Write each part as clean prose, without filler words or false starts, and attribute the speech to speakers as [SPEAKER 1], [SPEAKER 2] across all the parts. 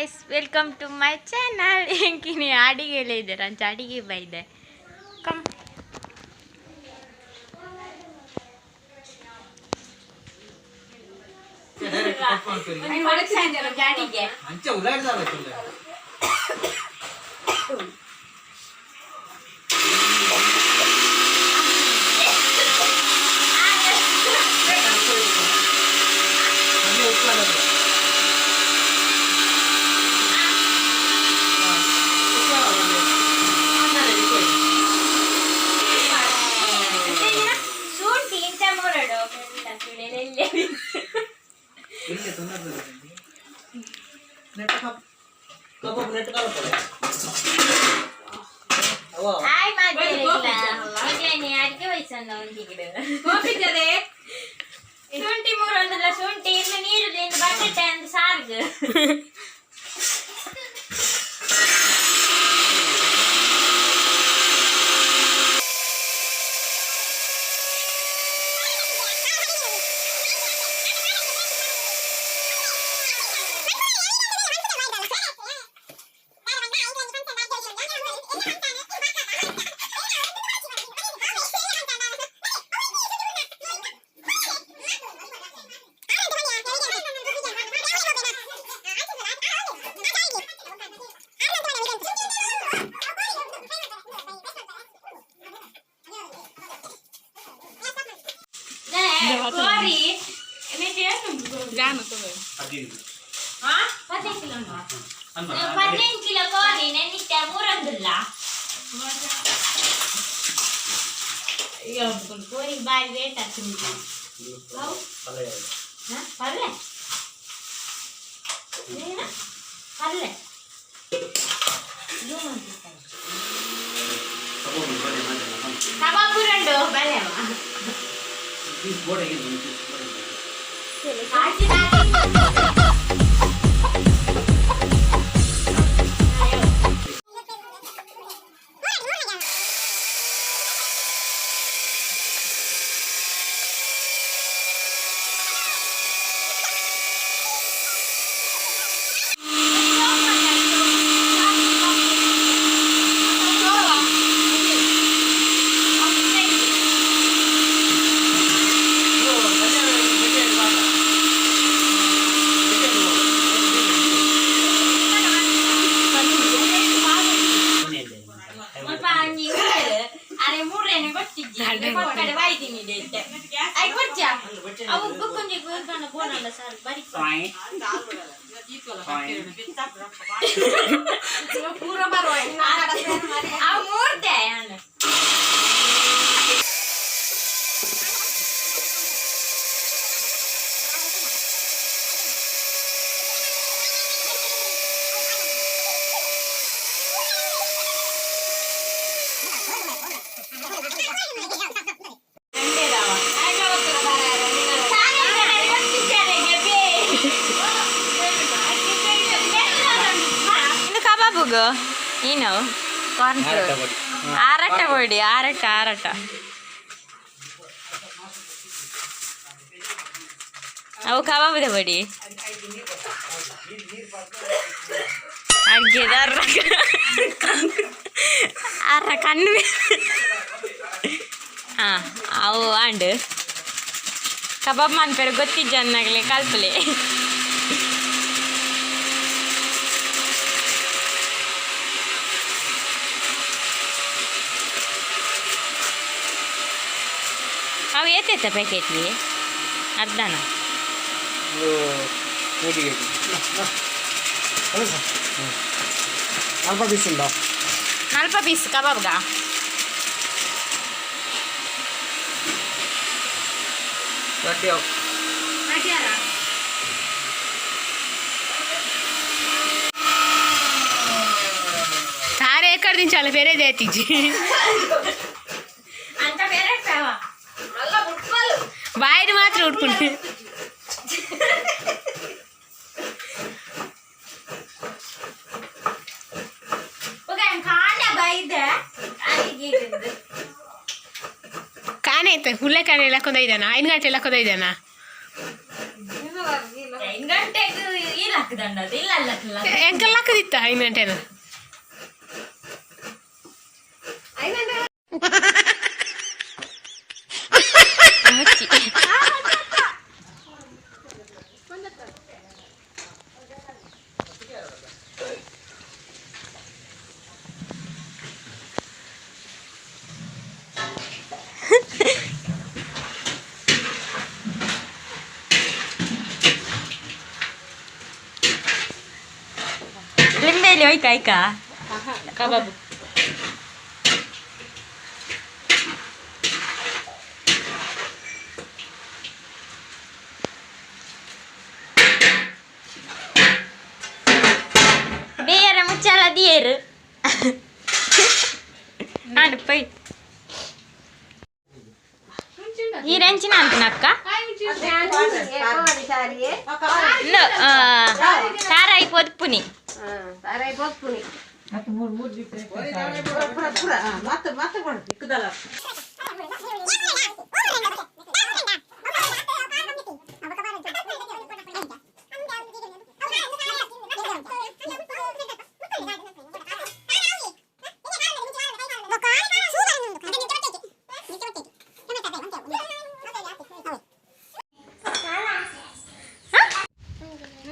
[SPEAKER 1] Guys, welcome to my channel. ಎಂಕಿನಿ ಅಡಿಗೆಲ್ಲ ಇದ್ದಾರೆ ಅಂಚ ಅಡಿಗೆ ಬೈದೆ ಕಮ್. ಅಡಿಗೆ.
[SPEAKER 2] ಅಂಚೆ ಉಲಾಡ್ದಾರ.
[SPEAKER 1] ಶುಂಠಿ ಇಂಚ ಮೂರಡು.
[SPEAKER 2] ಕಬಾಬ್ ನೆಟ್ ಕಾಲ.
[SPEAKER 1] ಹಾಯ್ ಮಾತಾಡಿ ಅಡಿಗೆ ವಯಸ್ಸನ್ನ ಒಂದಿಗೆ ಶುಂಠಿ ಮೂರೊಂದಲ್ಲ, ಶುಂಠಿ ಇನ್ನು ನೀರುಳ್ಳಿ, ಇನ್ನು ಬಟಾಟೆ ಒಂದು ಸಾರ್ಗು. ಕೋರಿ. 15 ಕಿಲೋ ಕೋರಿ ನೆನ್ನಿತ್ತ ಮೂರೊಂದಿಲ್ಲ. ಕೋರಿ ಬಾರಿ ರೇಟ್ ಆಗ್ತದೆ. ಪಲ್ಲೆ ಏನ ಪಲ್ಲೆ. ಕಬಾಬು ರಂಡು ಬಲೆ. ಕಾಚಿ. ಮುಲ್ಪ ಒಂಜಿ ಉಲ್ಲೆರ್ ಅರೆ ಮೂರೇನೆ ಕೊಟ್ಟಿಜ್ಜಿ ಕೊಕ್ಕಡೆ ಬಾಯ್ದಿನಿ ಇತ್ತೆ I ಕೊರ್ಜ ಅವು ಬುಕ್ಕೊಂಜಿ ಗುರ್ಕಂಡ ಬೋನಲ್ಲ ಸರ್ ಬರಿ. ಅವು ಮೂರ್ದೆ ಯಾನ್. ಇದು ಕಬಾಬುಗು ಏನು ಕಾರ್ನ್ ಫ್ಲೋರ್ ಆರಟ ಬಡಿ ಆರಟ ಆರಟ. ಅವು ಕಬಾಬುದ ಬಡಿ ಅಡ್ಗೆದ ಅರ್ರ ಕಣ್ಣು. ಹಾಂ, ಅವು ಆಂಡ್ ಕಬಾಬ್ ಮನ್ಪೆರೆ ಗೊತ್ತಿಜ್ಜನ್ನಾಗಲೇ ಕಲ್ಪಲೆ. ಅವು ಏತೈತ ಪ್ಯಾಕೆಟ್ಲಿ ಅರ್ಧನ?
[SPEAKER 2] ಅಲ್ಪ ಪೀಸ್ ಉಂಟಾ?
[SPEAKER 1] ನಲ್ಪ ಪೀಸ್ ಕಬಾಬ್ಗ.
[SPEAKER 3] ಸಾರೆ ಎಕ್ಕಡ ದಿಂಚಾಲ ಬೇರೆ ದೇತಿಜಿ.
[SPEAKER 1] ಅಂತ ಬೇರೆ
[SPEAKER 3] ಬಾಯಿಡ್ ಮಾತ್ರ ಉಟ್ಕೊಂಡು.
[SPEAKER 1] ಕಾಂಡ ಬೈದೆ ಅಡಿಗೆ.
[SPEAKER 3] ಕಾಣೆ ಐತೆ ಹುಲ್ಲೆ ಕಾಣೆ ಲಕ್ಕೊಂದ ಇದ್ದಾನ 5 ಗಂಟೆ ಲಕ್ಕೊಂದ ಇದ್ದಾನ.
[SPEAKER 1] 5 ಗಂಟೆಗೆ ಇಲ್ಲ. ಲಕ್ಕದಂಡ ಇಲ್ಲ ಲಕ್ಕಲ್ಲ
[SPEAKER 3] ಎಂಕಲ್ ಲಕ್ಕದಿತ್ತ ಐನಂಟೇನ
[SPEAKER 1] ಮುಚ್ಚಿ ಲಿಂಬೆಯಲ್ಲಿ ಹೋಯ್ಕ ಆಯ್ಕಾ
[SPEAKER 3] ಕಬಾಬ್
[SPEAKER 1] ಬೇರೆ ಮುಚ್ಚಲ ದಿಯೇರು ನಾನು ಪೈ ಈ ರೆಂಚಿನ ಅಂತನಕ್ಕ ಸಾರಾಯಿ ಪೊದ್ಪುನಿ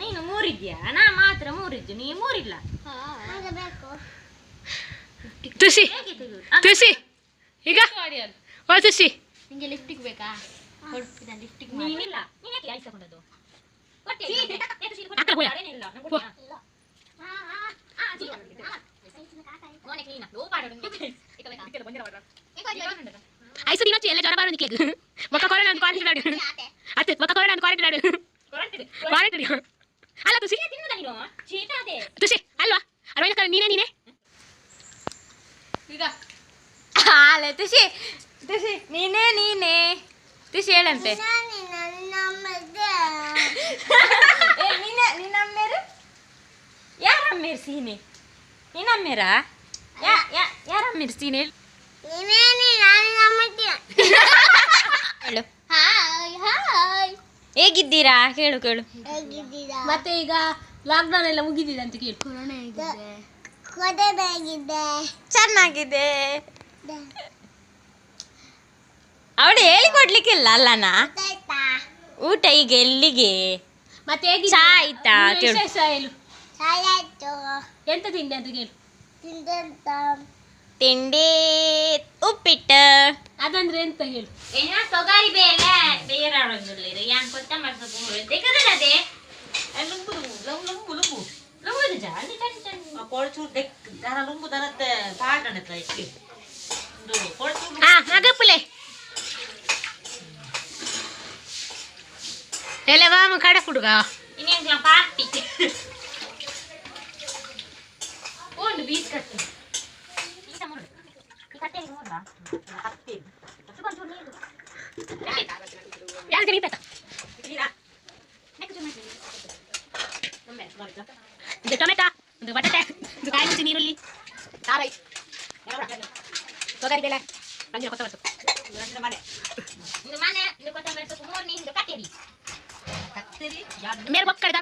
[SPEAKER 1] ನೀನು ಮೂರಿದ್ಯಾ? ನಾ ಮಾತ್ರ ಮೂರಿದ್ದು, ನೀ ಮೂರಿಲ್ಲ.
[SPEAKER 3] ತುಸಿ ತುಸಿ ಈಗ ಓ ತುಸಿ
[SPEAKER 4] ನಿಂಗೆ ಲಿಫ್ಟಿಗೆ ಬೇಕಾ? ಲಿಫ್ಟಿಗೆ.
[SPEAKER 1] ನೀನಿಲ್ಲ, ನೀನ್ ಯಾಕೆ ಐಸ್ ತಗೊಂಡದ್ದು?
[SPEAKER 3] ಐಸು ದಿನ ಎಲ್ಲ ಜ್ವರ ಬಾರೋ ನಿಕ್ಲೆಗ್ ಒಕ್ಕ ಕೊರೋನಾ ಒಂದು ಕ್ವಾರಂಟೈನ್ ಆಡು ಅತ್ತೆ ಒಕ್ಕ ಕೊರೋನಾ ಒಂದು ಕ್ವಾರಂಟೈನ್ ಆಡು ಕ್ವಾರಂಟೈನ್ ಅಲ್ಲ ತುಸಿ ತುಸಿ ಅಲ್ವಾ ಅರವೈನ ನೀನೇ ನೀನೇ
[SPEAKER 1] ಅಲ್ಲ ತುಷಿ ತುಷಿ ನೀನೇ ನೀನೇ ತುಷಿ ಹೇಳಂತೆ. ಏ ನೀನೆ ನಿನ್ನಮ್ಮೇರು ಯಾರಮ್ಮೇರು ಸೀನೆ ನಿನ್ನಮ್ಮೇರಾ ಯಾ ಯಾ ಯಾರಮ್ಮೇರು ಸೀನೆ ಹೇಳು.
[SPEAKER 4] Hi hi.
[SPEAKER 1] ಹೇಗಿದ್ದೀರಾ ಕೇಳು ಕೇಳು.
[SPEAKER 3] ಮತ್ತೆ ಈಗ ಲಾಕ್ಡೌನ್ ಎಲ್ಲ ಮುಗಿದಿದೆ ಅಂತ ಕೇಳು.
[SPEAKER 1] ಚೆನ್ನಾಗಿದೆ. ಅವಳು ಹೇಳಿಕೊಡ್ಲಿಕ್ಕಿಲ್ಲ ಅಲ್ಲನಾ? ಊಟ ಈಗ ಎಲ್ಲಿಗೆ?
[SPEAKER 3] ಮತ್ತೆ ಹೇಗಿದೆ?
[SPEAKER 1] ಚಾ ಆಯ್ತಾ ಕೇಳು.
[SPEAKER 3] ವಿಶೇಷ ಹೇಳು, ಎಂತ ತಿಂದೆ ಅಂತ ಕೇಳು.
[SPEAKER 1] ತಿಂಡಿ ಉಪ್ಪಿಟ್ಟು.
[SPEAKER 3] ಅದಂದ್ರೆ ಎಂತ ಹೇಳು.
[SPEAKER 1] ತೊಗರಿ ಬೇಳೆ ಬೇರೆ ಯಾನ್ ಕೊತ್ತಂಬರಿ ಸೊಪ್ಪು ತೆಗೆದದೆ.
[SPEAKER 3] ಹಾ ಮಗಪ್ಪಲೆ ಎಲ್ಲ ವಾಮ ಕಡ ಹುಡುಗ.
[SPEAKER 1] ಇನ್ನೇನು ಪಾರ್ಟಿ ಒಂದು ಬೀಸ್ ಕಟ್ಟು.
[SPEAKER 3] ಯಾರು ತೆಗಿಬೇಕಾ? ಒಂದು ಟೊಮೆಟೊ, ಒಂದು ಬಟಾಟೆ, ಒಂದು ಕಾಯಿ ಮುಂಚೆ, ನೀರುಳ್ಳಿ, ಸಾರೈ, ತೊಗರಿ ಬೇಳೆ, ರಂಜಿನ ಕೊತ್ತಂಬರಿ ಸೊಪ್ಪು.
[SPEAKER 1] ಒಂದು ಮನೆ ಒಂದು ಕೊತ್ತಂಬರಿ ಸೊಪ್ಪು ಮೂರು ನೀರು ಕಟ್ಟಿರಿ.
[SPEAKER 3] ಮೇರೆ ಬೊಕ್ಕಡೆ.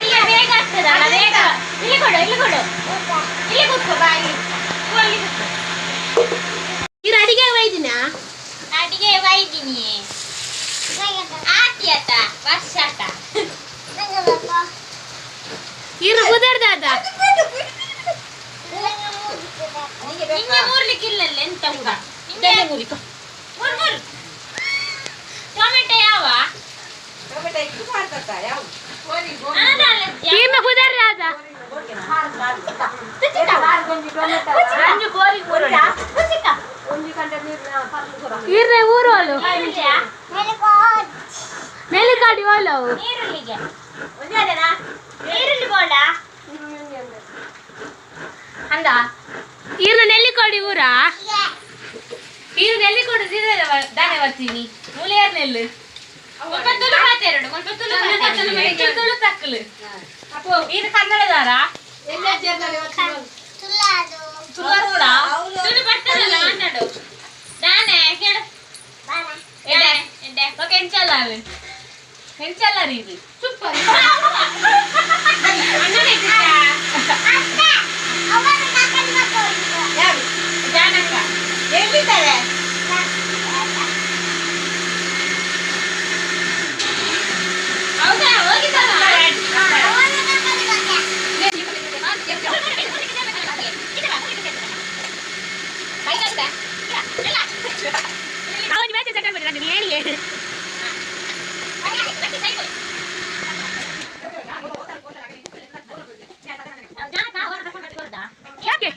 [SPEAKER 1] ಈಗ ಬೇಗ ಆಗ್ತದಲ್ಲ ಬೇಗ. ಇಲ್ಲಿ ಕೊಡು, ಇಲ್ಲಿ ಕೊಡು, ಇಲ್ಲಿ ಕೂತ್ಕೋ, ಬಾ ಇಲ್ಲಿ. ಅಲ್ಲಿ ಕೂತ್ಕೋ.
[SPEAKER 3] ಇದು ಅಡಿಗೆ ಒಯ್ದಿನ?
[SPEAKER 1] ಅಡಿಗೆ ಒಯ್ದಿನಿ ಆತಿ ಆತ ವರ್ಷ ಆತ.
[SPEAKER 3] ಇರು ಬುದರ್ದಾದ.
[SPEAKER 1] ನಿಂಗೆ ಮೂರ್ಲಿಕ್ಕಿಲ್ಲಲ್ಲ ಎಂತ ಕೂಡ ನಿಂಗೆ ಮೂರು ಮೂರು ಟೊಮೆಟೊ ಯಾವ?
[SPEAKER 3] ಈಮ ಬುದರ್ದಾದ. ಇರ್ರೆ ಊರೋಳು. ನೆಲ್ಲಿಕಾಡಿ ಓಲವು
[SPEAKER 1] ನೀರುಳ್ಳಿಗೆ ಒಂದೇ ನೀರುಳ್ಳಿ ಬೋಡ ಅಂದ
[SPEAKER 3] ಈರ್ನ ನೆಲ್ಲಿಕೋಡಿ ಊರಾ ಈರು ನೆಲ್ಲಿಕೋಡಿ ದಾನೆ ಬರ್ತೀನಿ ಮೂಲೆಯಾರ್ ನೆಲ್ಲು
[SPEAKER 1] ಸ್ವಲ್ಪ ತುಳು ಮಾತಾಡು ಸ್ವಲ್ಪ ತುಳು ಮಾತಾಡು
[SPEAKER 3] ತುಳು ತಕ್ಕಲು ಇದು ಕನ್ನಡದಾರ
[SPEAKER 1] ತುಳು ಬರ್ತದಲ್ಲ ಮಾತಾಡು ದಾನೆ ಕೇಳು ಎಡೆ ಎಡೆ
[SPEAKER 3] ಓಕೆ ಎಂಚಲ್ಲ ಎಂಚಲ್ಲ ರೀ ಇದು
[SPEAKER 1] ಅಣ್ಣನ ಜಾನಕ್ಕ ಎಲ್ಲಿದ್ದಾರೆ ಹೌದಾ ಹೋಗಿದ್ದಲ್ಲ
[SPEAKER 3] ಅವನು ಮ್ಯಾಚ್ ಸೆಟ್ ಆಗ್ಬಿಟ್ರೆ ನಾನು ಹೇಳಿ ಯಾಕೆ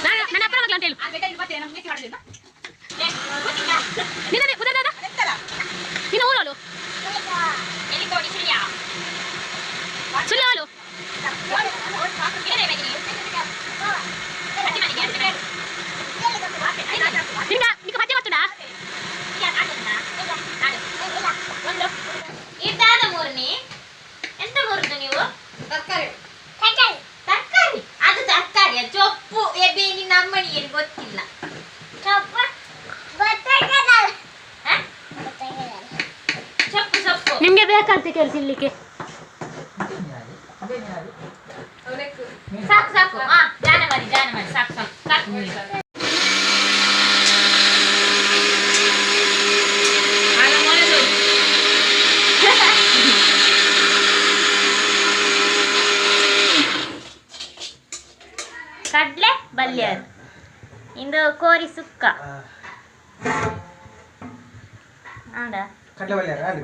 [SPEAKER 3] ನಾನು ನನ್ನ ಅಪ್ಪನ ಮಕ್ಕಳು ಅಂತ ಹೇಳು ನಿನ್ನ ಉದರ ನಿನ್ನ ಊರವಳು ಸುಳ್ಳು ನಿಂಗ ನಿಂಗೆ ಪತ್ತೆ ಗೊತ್ತುಂಡಾ
[SPEAKER 1] ಇದಾದ ಮೂರ್ನಿ ಎಂತ ಮೂರ್ದು ನೀವು ತರಕಾರಿ ತರಕಾರಿ ಅದು ತರಕಾರಿ ಚೊಪ್ಪು ಎಬೆ ನಿನ್ನ ಅಮ್ಮನಿಗೆ ಗೊತ್ತಿಲ್ಲ ಹ? ಸೊಪ್ಪು ಸೊಪ್ಪು
[SPEAKER 3] ನಿಮಗೆ ಬೇಕಂತ ಕೆಲಸ ಇಲ್ಲಿಕ್ಕೆ
[SPEAKER 1] ಸಾಕು ಸಾಕು ಹಾ ಜಾನ ಮಾಡಿ ಜಾನ ಮಾಡಿ ಸಾಕು ಸಾಕು ಸಾಕು ಕಡ್ಲೆ ಬಲ್ಯರ್ ಇಂದು ಕೋರಿ ಸುಕ್ಕ ಆಂಡ
[SPEAKER 2] ಕಡಲೆ ಬಲ್ಯಾರ ಅಲ್ಲಿ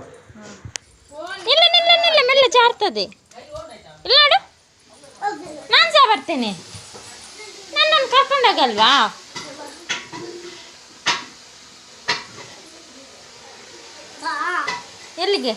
[SPEAKER 1] ಇಲ್ಲ ನಿಲ್ಲ ನಿಲ್ಲ ಮೆಲ್ಲ ಜಾರ್ತದೆ ಇಲ್ಲ ನೋಡು ನಾನು ಸಹ ಬರ್ತೇನೆ ನನ್ನನ್ನು ಕರ್ಕೊಂಡೋಗಲ್ವಾ ಎಲ್ಲಿಗೆ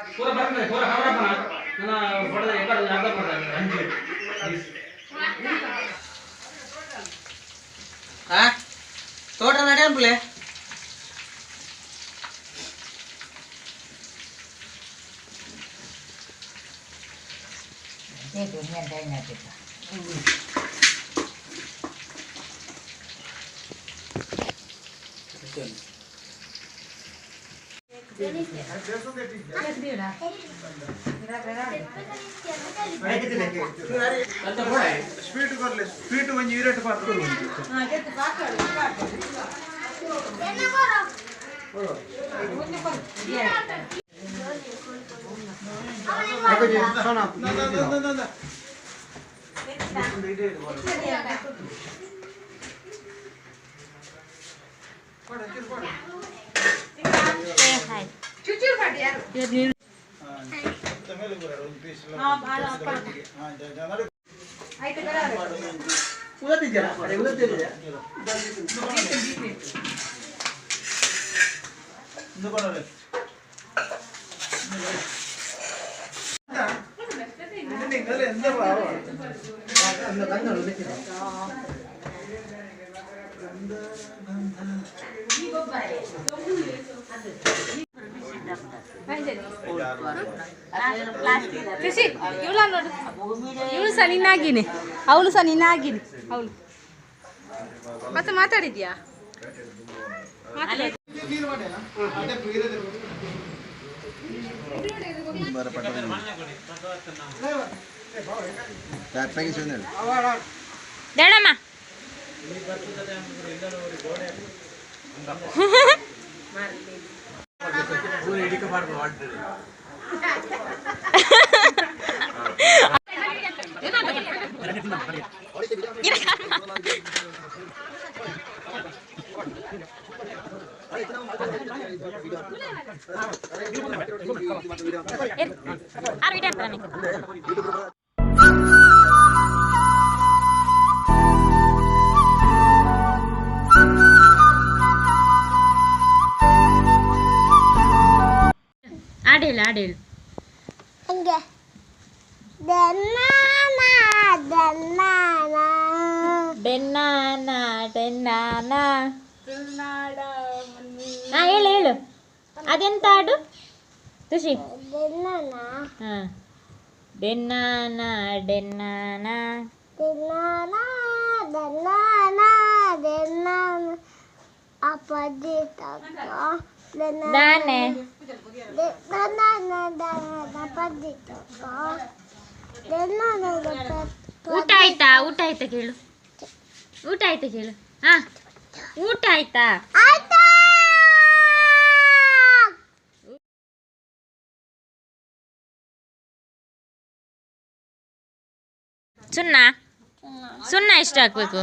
[SPEAKER 2] ಪೂರ ಬರ್ತದೆ ಪೂರ ಕವರಪ್ಪನ ನನ್ನ ಫೋಟೋದ ಎಕ್ಕಡ ಅರ್ಧ ಮಾಡ್ತಾರೆ ಅಂಜು ಹಾ ತೋಟ ನಡೆ
[SPEAKER 5] ಸ್ವೀಟ್ ಕೊರ್ಲೆ ಸ್ವೀಟ್ ಒಂಜಿ ಈರೆಟ್ ಪಾತ್ರ
[SPEAKER 2] ಉದತ್ತಿದ್ಯಾ ಅರೆ ಉದತ್ತಿದ್ಯಾ
[SPEAKER 3] ಇವಳ ನೋಡು, ಇವಳು ಸಹ ನಿನ್ನಾಗಿನೇ, ಅವಳು ಸಹ ನಿನ್ನಾಗಿನೇ. ಅವಳು ಮತ್ತೆ ಮಾತಾಡಿದ್ಯಾ?
[SPEAKER 1] ಬೇಡಮ್ಮ. ಆಡೇಳು ಆಡೇಳು ಡೆನ್ನಾನ ಡೆನ್ನಾನ. ಹಾ ಹೇಳು ಹೇಳು, ಅದೆಂತ ಹಾಡು ತುಷಿ? ಹಾ, ಡೆನ್ನಾನ ಡೆನ್ನಾನ. ದಾನೆ ಊಟ ಆಯ್ತಾ? ಊಟ ಆಯ್ತಾ ಕೇಳು, ಊಟ ಆಯ್ತಾ ಕೇಳು. ಹಾ ಊಟ ಆಯ್ತಾ? ಸುಣ್ಣ ಸುಣ್ಣ ಎಷ್ಟು ಹಾಕ್ಬೇಕು?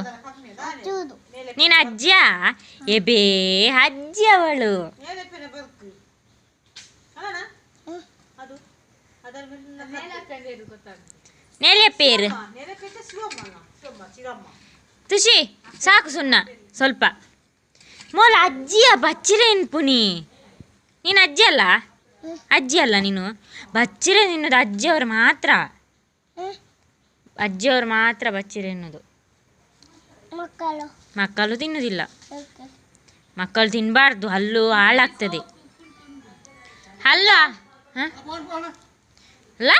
[SPEAKER 1] ನೀನು ಅಜ್ಜಿಯ? ಎಬೇ ಅಜ್ಜಿ ಅವಳು. ನೆಲೆ ಪೇರು ತುಷಿ ಸಾಕು ಸುಣ್ಣ ಸ್ವಲ್ಪ. ಮೋಲ ಅಜ್ಜಿಯ ಬಚ್ಚಿರೇನು ಪುನಿ? ನೀನು ಅಜ್ಜಿ ಅಲ್ಲ? ಅಜ್ಜಿ ಅಲ್ಲ ನೀನು? ಬಚ್ಚಿರೆ ನಿನ್ನದು ಅಜ್ಜಿಯವರು ಮಾತ್ರ, ಅಜ್ಜಿಯವರು ಮಾತ್ರ ಬಚ್ಚಿರೆ ಎನ್ನುದು. ಮಕ್ಕಳು ತಿನ್ನುವುದಿಲ್ಲ, ಮಕ್ಕಳು ತಿನ್ನಬಾರ್ದು, ಹಲ್ಲು ಹಾಳಾಗ್ತದೆ. ಹಲ್ಲ ಅಲ್ಲ.